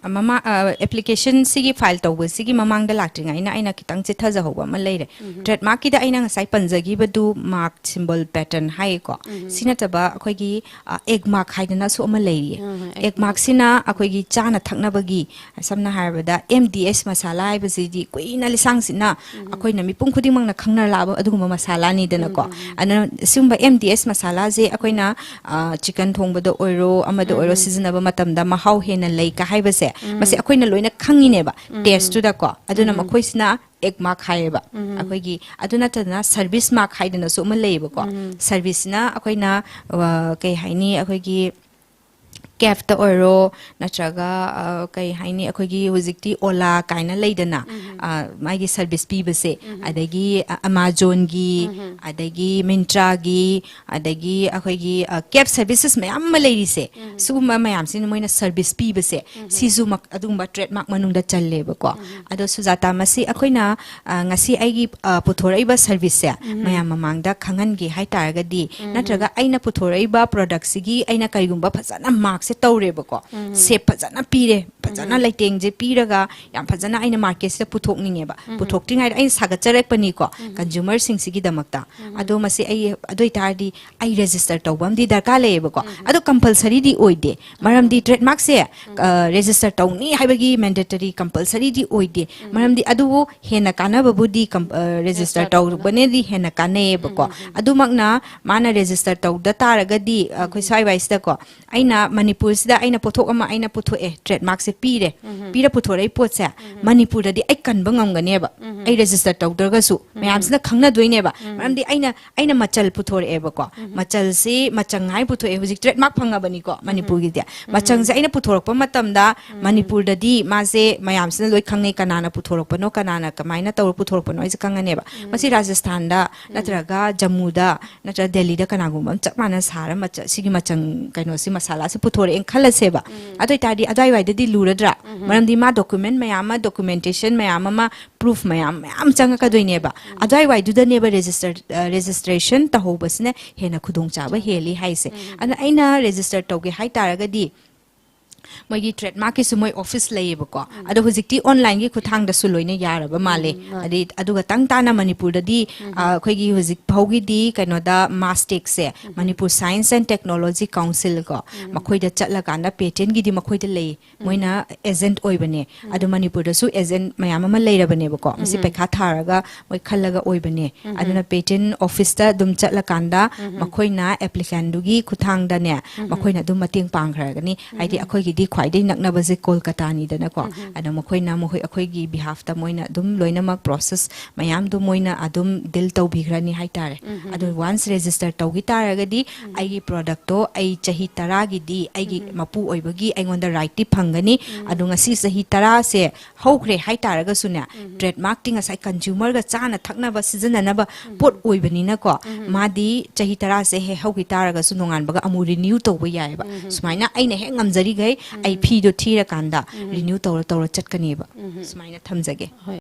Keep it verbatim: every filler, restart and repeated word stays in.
ꯃꯃꯥ ꯑꯦꯄ꯭ꯂꯤꯀꯦꯁꯟꯁꯤꯒꯤ ꯐꯥꯏꯜ ꯇꯧꯕꯁꯤꯒꯤ ꯃꯃꯥꯡꯗ ꯂꯥꯛꯇ꯭ꯔꯤꯉꯩꯅ ꯑꯩꯅ ꯈꯤꯇꯪ ꯆꯤꯠꯊꯖꯍꯧꯕ ꯑꯃ ꯂꯩꯔꯦ꯫ ꯇ꯭ꯔꯦꯗꯃꯥꯔꯛꯀꯤꯗ ꯑꯩꯅ ꯉꯁꯥꯏ ꯄꯟꯖꯈꯤꯕꯗꯨ ꯃꯥꯔꯛ ꯁꯤꯝꯕꯣꯜ ꯄꯦꯇꯔꯟ ꯍꯥꯏꯌꯦꯀꯣ꯫ ꯁꯤ ꯅꯠꯇꯕ ꯑꯩꯈꯣꯏꯒꯤ ꯑꯦꯛꯃꯥꯔꯛ ꯍꯥꯏꯗꯅꯁꯨ ꯑꯃ ꯂꯩꯔꯤꯌꯦ꯫ ꯑꯦꯛꯃꯥꯔꯛꯁꯤꯅ ꯑꯩꯈꯣꯏꯒꯤ ꯆꯥꯅ ꯊꯛꯅꯕꯒꯤ, ꯁꯝꯅ ꯍꯥꯏꯔꯕꯗ ꯑꯦꯝ ꯗꯤ ꯑꯦꯁ ꯃꯁꯥꯂꯥ ꯍꯥꯏꯕꯁꯤꯗꯤ ꯀꯨꯏꯅ ꯂꯤꯁꯥꯡꯁꯤꯠꯅ ꯑꯩꯈꯣꯏꯅ ꯃꯤꯄꯨꯝ ꯈꯨꯗꯤꯡꯃꯛꯅ ꯈꯪꯅꯔꯛꯂꯕ ꯑꯗꯨꯒꯨꯝꯕ ꯃꯁꯥꯂꯥꯅꯤꯗꯅꯀꯣ꯫ ꯑꯗꯨꯅ ꯁꯤꯒꯨꯝꯕ ꯑꯦꯝ ꯗꯤ ꯑꯦꯁ ꯃꯁꯥꯂꯥꯁꯦ ꯑꯩꯈꯣꯏꯅ ꯆꯤꯀꯟ ꯊꯣꯡꯕꯗ ꯑꯣꯏꯔꯣ, ꯑꯃꯗ ꯑꯣꯏꯔꯣ, ꯁꯤꯖꯤꯟꯅꯕ ꯃꯇꯝꯗ ꯃꯍꯥꯎ ꯍꯦꯟꯅ ꯂꯩ ꯀ ꯍꯥꯏꯕꯁꯦ, ꯃꯁꯤ ꯑꯩꯈꯣꯏꯅ ꯂꯣꯏꯅ ꯈꯪꯉꯤꯅꯦꯕ ꯇꯦꯁꯇꯨꯗꯀꯣ꯫ ꯑꯗꯨꯅ ꯃꯈꯣꯏꯁꯤꯅ ꯑꯦꯛꯃꯥꯔꯛ ꯍꯥꯏꯌꯦꯕ꯫ ꯑꯩꯈꯣꯏꯒꯤ ꯑꯗꯨ ꯅꯠꯇꯗꯅ ꯁꯔꯚꯤꯁ ꯃꯥꯔꯛ ꯍꯥꯏꯗꯅꯁꯨ ꯑꯃ ꯂꯩꯌꯦꯕꯀꯣ꯫ ꯁꯔꯚꯤꯁꯁꯤꯅ ꯑꯩꯈꯣꯏꯅ ꯑ, ꯀꯩ ꯍꯥꯏꯅꯤ, ꯑꯩꯈꯣꯏꯒꯤ ꯀꯦꯞꯇ ꯑꯣꯏꯔꯣ, ꯅꯠꯇ꯭ꯔꯒ ꯑ, ꯀꯩ ꯍꯥꯏꯅꯤ, ꯑꯩꯈꯣꯏꯒꯤ ꯍꯧꯖꯤꯛꯇꯤ ꯑꯣꯂꯥ ꯀꯥꯏꯅ ꯂꯩꯗꯅ, ꯑ, ꯃꯥꯒꯤ ꯁꯔꯚꯤꯁ ꯄꯤꯕꯁꯦ, ꯑꯗꯒꯤ ꯑ, ꯑꯃꯥꯖꯣꯟꯒꯤ, ꯑꯗꯒꯤ ꯃꯤꯟꯇ꯭ꯔꯥꯒꯤ, ꯑꯗꯒꯤ ꯑꯩꯈꯣꯏꯒꯤ ꯀꯦꯞ ꯁꯔꯚꯤꯁꯦꯁ ꯃꯌꯥꯝ ꯑꯃ ꯂꯩꯔꯤꯁꯦ, ꯁꯤꯒꯨꯝꯕ ꯃꯌꯥꯝꯁꯤꯅ ꯃꯣꯏꯅ ꯁꯔꯚꯤꯁ ꯄꯤꯕꯁꯦ, ꯁꯤꯁꯨ ꯃꯛ-, ꯑꯗꯨꯒꯨꯝꯕ ꯇ꯭ꯔꯦꯗꯃꯥꯔꯛ ꯃꯅꯨꯡꯗ ꯆꯜꯂꯦꯕꯀꯣ꯫ ꯑꯗꯣ ꯁꯨꯖꯥꯇꯥ, ꯃꯁꯤ ꯑꯩꯈꯣꯏꯅ ꯑ, ꯉꯁꯤ ꯑꯩꯒꯤ ꯑ, ꯄꯨꯊꯣꯔꯛꯏꯕ ꯁꯔꯚꯤꯁꯁꯦ ꯃꯌꯥꯝ ꯃꯃꯥꯡꯗ ꯈꯪꯍꯟꯒꯦ ꯍꯥꯏ ꯇꯥꯔꯒꯗꯤ, ꯅꯠꯇ꯭ꯔꯒ ꯑꯩꯅ ꯄꯨꯊꯣꯔꯛꯏꯕ ꯄ꯭ꯔꯣꯗꯛꯁꯤꯒꯤ ꯑꯩꯅ ꯀꯔꯤꯒꯨꯝꯕ ꯐꯖꯅ ꯃꯥꯔꯛꯁꯦ ꯇꯧꯔꯦꯕꯀꯣ, ꯁꯦꯞ ꯐꯖꯅ ꯄꯤꯔꯦ, ꯐꯖꯅ ꯂꯩꯇꯦꯡꯁꯦ ꯄꯤꯔꯒ ꯌꯥꯝ ꯐꯖꯅ ꯑꯩꯅ ꯃꯥꯔꯀꯦꯠꯁꯤꯗ ꯄꯨꯊꯣꯛꯅꯤꯡꯉꯦꯕ꯫ ꯄꯨꯊꯣꯛꯇ꯭ꯔꯤꯉꯩꯗ ꯑꯩꯅ ꯁꯥꯒꯠꯆꯔꯛꯄꯅꯤꯀꯣ, ꯀꯟꯖꯨꯃꯔꯁꯤꯡꯁꯤꯒꯤꯗꯃꯛꯇ꯫ ꯑꯗꯣ ꯃꯁꯤ ꯑꯩ, ꯑꯗꯨ ꯑꯣꯏꯇꯥꯔꯗꯤ ꯑꯩ ꯔꯦꯖꯤꯁꯇꯔ ꯇꯧꯕ ꯑꯃꯗꯤ ꯗꯔꯀꯥꯔ ꯂꯩꯌꯦꯕꯀꯣ꯫ ꯑꯗꯣ ꯀꯝꯄꯜꯁꯔꯤꯗꯤ ꯑꯣꯏꯗꯦ, ꯃꯔꯝꯗꯤ ꯇ꯭ꯔꯦꯗꯃꯥꯔꯛꯁꯦ ꯔꯦꯖꯤꯁꯇꯔ ꯇꯧꯅꯤ ꯍꯥꯏꯕꯒꯤ ꯃꯦꯟꯗꯦꯇꯔꯤ ꯀꯝꯄꯜꯁꯔꯤꯗꯤ ꯑꯣꯏꯗꯦ꯫ ꯃꯔꯝꯗꯤ ꯑꯗꯨꯕꯨ ꯍꯦꯟꯅ ꯀꯥꯟꯅꯕꯕꯨꯗꯤ ꯀꯝ-, ꯑ, ꯔꯦꯖꯤꯁꯇꯔ ꯔꯦꯖꯤꯁꯇꯔ ꯇꯧꯕꯅ꯫ ꯇꯧꯕꯅꯗꯤ ꯍꯦꯟꯅ ꯀꯥꯟꯅꯩꯌꯦꯕꯀꯣ꯫ ꯑꯗꯨꯃꯛꯅ ꯃꯥꯅ ꯔꯦꯖꯤꯁꯇꯔ ꯇꯧꯗ ꯇꯥꯔꯒꯗꯤ, ꯑ, ꯑꯩꯈꯣꯏ ꯁ꯭ꯋꯥꯏ ꯋꯥꯏꯁꯤꯗꯀꯣ, ꯑꯩꯅ ꯃꯅꯤꯄꯨꯔꯁꯤꯗ ꯑꯩꯅ ꯄꯣꯠꯊꯣꯛ ꯑꯃ ꯑꯩꯅ ꯄꯨꯊꯣꯛꯑꯦ, ꯇ꯭ꯔꯦꯗꯃꯥꯔꯛꯁꯦ ꯄꯤꯔꯦ, ꯄꯤꯔ ꯄꯨꯊꯣꯔꯛꯏ ꯄꯣꯠꯁꯦ ꯃꯅꯤꯄꯨꯔꯗꯗꯤ ꯑꯩ ꯀꯟꯕ ꯉꯝꯒꯅꯦꯕ, ꯑꯩ ꯔꯦꯖꯤꯁꯇꯔ ꯇꯧꯗ꯭ꯔꯒꯁꯨ ꯃꯌꯥꯝꯁꯤꯅ ꯈꯪꯅꯗꯣꯏꯅꯦꯕ꯫ ꯃꯔꯝꯗꯤ ꯑꯩꯅ, ꯑꯩꯅ ꯃꯆꯜ ꯄꯨꯊꯣꯔꯛꯑꯦꯕꯀꯣ, ꯃꯆꯜꯁꯤ ꯃꯆꯪ ꯍꯥꯏ ꯄꯨꯊꯣꯛꯑꯦ, ꯍꯧꯖꯤꯛ ꯇ꯭ꯔꯦꯗꯃꯥꯔꯛ ꯐꯪꯉꯕꯅꯤꯀꯣ ꯃꯅꯤꯄꯨꯔꯒꯤꯗꯤ꯫ ꯃꯆꯪꯁꯦ ꯑꯩꯅ ꯄꯨꯊꯣꯔꯛꯄ ꯃꯇꯝꯗ ꯃꯅꯤꯄꯨꯔꯗꯗꯤ ꯃꯥꯁꯦ ꯃꯌꯥꯝꯁꯤꯅ ꯂꯣꯏ ꯈꯪꯅꯩ, ꯀꯅꯥꯅ ꯄꯨꯊꯣꯔꯛꯄꯅꯣ, ꯀꯅꯥꯅ ꯀꯃꯥꯏꯅ ꯇꯧꯔ ꯄꯨꯊꯣꯔꯛꯄꯅꯣ ꯍꯥꯏꯁꯦ ꯈꯪꯉꯅꯦꯕ꯫ ꯃꯁꯤ ꯔꯥꯖꯁꯊꯥꯟꯗ ꯅꯠꯇ꯭ꯔꯒ ꯖꯝꯃꯨꯗ ꯅꯠꯇ꯭ꯔꯒ ꯗꯦꯜꯂꯤꯗ ꯀꯅꯥꯒꯨꯝꯕ ꯑꯃ ꯆꯞ ꯃꯥꯟꯅ ꯁꯥꯔ ꯃꯆ-, ꯁꯤꯒꯤ ꯃꯆꯪ, ꯀꯩꯅꯣꯁꯤ, ꯃꯁꯥꯂꯥꯁꯤ ꯄꯨꯊꯣꯔꯛꯑꯦꯅ ꯈꯜꯂꯁꯦꯕ꯫ ꯑꯗꯨ ꯑꯣꯏꯇꯥꯔꯗꯤ ꯑꯗꯨꯋꯥꯏꯋꯥꯏꯗꯗꯤ ꯂꯨꯔꯗ꯭ꯔꯥ? ꯃꯔꯝꯗꯤ ꯃꯥ ꯗꯣꯀꯨꯃꯦꯟ ꯃꯌꯥꯝ ꯑꯃ, ꯗꯣꯀꯨꯃꯦꯟꯇꯦꯁꯟ ꯃꯌꯥꯝ ꯑꯃ, ꯄ꯭ꯔꯨꯐ ꯃꯌꯥꯝ ꯃꯌꯥꯝ ꯆꯪꯉꯛꯀꯗꯣꯏꯅꯦꯕ꯫ ꯑꯗꯨꯋꯥꯏꯋꯥꯏꯗꯨꯗꯅꯦꯕ ꯔꯦꯖꯤꯁꯇꯔ, ꯑ, ꯔꯦꯖꯤꯁꯇ꯭ꯔꯦꯁꯟ ꯇꯧꯍꯧꯕꯁꯤꯅ ꯍꯦꯟꯅ ꯈꯨꯗꯣꯡꯆꯥꯕ ꯍꯦꯜꯂꯤ ꯍꯥꯏꯁꯦ꯫ ꯑꯗꯨꯅ ꯑꯩꯅ ꯔꯦꯖꯤꯁꯇꯔ ꯇꯧꯒꯦ ꯍꯥꯏ ꯇꯥꯔꯒꯗꯤ ꯃꯣꯏꯒꯤ ꯇ꯭ꯔꯦꯗꯃꯥꯔꯛꯀꯤꯁꯨ ꯃꯣꯏ ꯑꯣꯐꯤꯁ ꯂꯩꯌꯦꯕꯀꯣ꯫ ꯑꯗꯣ ꯍꯧꯖꯤꯛꯇꯤ ꯑꯣꯟꯂꯥꯏꯟꯒꯤ ꯈꯨꯠꯊꯥꯡꯗꯁꯨ ꯂꯣꯏꯅ ꯌꯥꯔꯕ ꯃꯥꯜꯂꯦ꯫ ꯑꯗꯩ ꯑꯗꯨꯒ ꯇꯪ ꯇꯥꯅ ꯃꯅꯤꯄꯨꯔꯗꯗꯤ, ꯑ, ꯑꯩꯈꯣꯏꯒꯤ ꯍꯧꯖꯤꯛ ꯐꯥꯎꯒꯤꯗꯤ ꯀꯩꯅꯣꯗ ꯃꯥꯁꯇꯦꯛꯁꯦ, Manipur science and technology council ꯀꯣ, ꯃꯈꯣꯏꯗ ꯆꯠꯂꯀꯥꯟꯗ ꯄꯦꯇꯦꯟꯒꯤꯗꯤ ꯃꯈꯣꯏꯗ ꯂꯩ꯫ ꯃꯣꯏꯅ ꯑꯦꯖꯦꯟꯠ ꯑꯣꯏꯕꯅꯦ꯫ ꯑꯗꯣ ꯃꯅꯤꯄꯨꯔꯗꯁꯨ ꯑꯦꯖꯦꯟꯠ ꯃꯌꯥꯝ ꯑꯃ ꯂꯩꯔꯕꯅꯦꯕꯀꯣ꯫ ꯃꯁꯤ ꯄꯩꯈꯥ ꯊꯥꯔꯒ ꯃꯣꯏ ꯈꯜꯂꯒ ꯑꯣꯏꯕꯅꯦ꯫ ꯑꯗꯨꯅ ꯄꯦꯇꯦꯟ ꯑꯣꯐꯤꯁꯇ ꯑꯗꯨꯝ ꯆꯠꯂꯀꯥꯟꯗ ꯃꯈꯣꯏꯅ ꯑꯦꯄ꯭ꯂꯤꯀꯦꯟꯗꯨꯒꯤ ꯈꯨꯠꯊꯥꯡꯗꯅꯦ, ꯃꯈꯣꯏꯅ ꯑꯗꯨꯝ ꯃꯇꯦꯡ ꯄꯥꯡꯈ꯭ꯔꯒꯅꯤ꯫ ꯍꯥꯏꯗꯤ ꯑꯩꯈꯣꯏꯒꯤꯗꯤ ꯈ꯭ꯋꯥꯏꯗꯒꯤ ꯅꯛꯅꯕꯁꯦ ꯀꯣꯜꯀꯇꯥꯅꯤꯗꯅꯀꯣ꯫ ꯑꯗꯣ ꯃꯈꯣꯏꯅ ꯃꯈꯣꯏ, ꯑꯩꯈꯣꯏꯒꯤ ꯕꯤꯍꯥꯐꯇ ꯃꯣꯏꯅ ꯑꯗꯨꯝ ꯂꯣꯏꯅꯃꯛ ꯄ꯭ꯔꯣꯁꯦꯁ ꯃꯌꯥꯝꯗꯣ ꯃꯣꯏꯅ ꯑꯗꯨꯝ ꯗꯤꯜ ꯇꯧꯕꯤꯈ꯭ꯔꯅꯤ ꯍꯥꯏꯇꯥꯔꯦ꯫ ꯑꯗꯨ ꯋꯥꯟꯁ ꯔꯦꯖꯤꯁꯇꯔ ꯇꯧꯈꯤ ꯇꯥꯔꯒꯗꯤ ꯑꯩꯒꯤ ꯄ꯭ꯔꯣꯗꯛꯇꯣ ꯑꯩ ꯆꯍꯤ ꯇꯔꯥꯒꯤꯗꯤ ꯑꯩꯒꯤ ꯃꯄꯨ ꯑꯣꯏꯕꯒꯤ ꯑꯩꯉꯣꯟꯗ ꯔꯥꯏꯠꯇꯤ ꯐꯪꯒꯅꯤ꯫ ꯑꯗꯣ ꯉꯁꯤ ꯆꯍꯤ ꯇꯔꯥꯁꯦ ꯍꯧꯈ꯭ꯔꯦ ꯍꯥꯏꯇꯥꯔꯒꯁꯨꯅꯦ, ꯇ꯭ꯔꯦꯗꯃꯥꯔꯛꯇꯤ ꯉꯁꯥꯏ ꯀꯟꯖꯨꯃꯔꯒ ꯆꯥꯅ ꯊꯛꯅꯕ ꯁꯤꯖꯤꯟꯅꯅꯕ ꯄꯣꯠ ꯑꯣꯏꯕꯅꯤꯅꯀꯣ, ꯃꯥꯗꯤ ꯆꯍꯤ ꯇꯔꯥꯁꯦ ꯍꯦꯛ ꯍꯧꯈꯤ ꯇꯥꯔꯒꯁꯨ ꯅꯣꯡꯉꯥꯟꯕꯒ ꯑꯃꯨꯛ ꯔꯤꯅ꯭ꯌꯨ ꯇꯧꯕ ꯌꯥꯏꯑꯕ꯫ ꯁꯨꯃꯥꯏꯅ ꯑꯩꯅ ꯍꯦꯛ ꯉꯝꯖꯔꯤꯈꯩ ꯑꯩ ꯐꯤꯗꯣ ꯊꯤꯔꯀꯥꯟꯗ ꯔꯤꯅ꯭ꯌꯨ ꯇꯧꯔ ꯇꯧꯔ ꯆꯠꯀꯅꯦꯕ꯫ ꯁꯨꯃꯥꯏꯅ ꯊꯝꯖꯒꯦ꯫ ꯍꯣꯏ,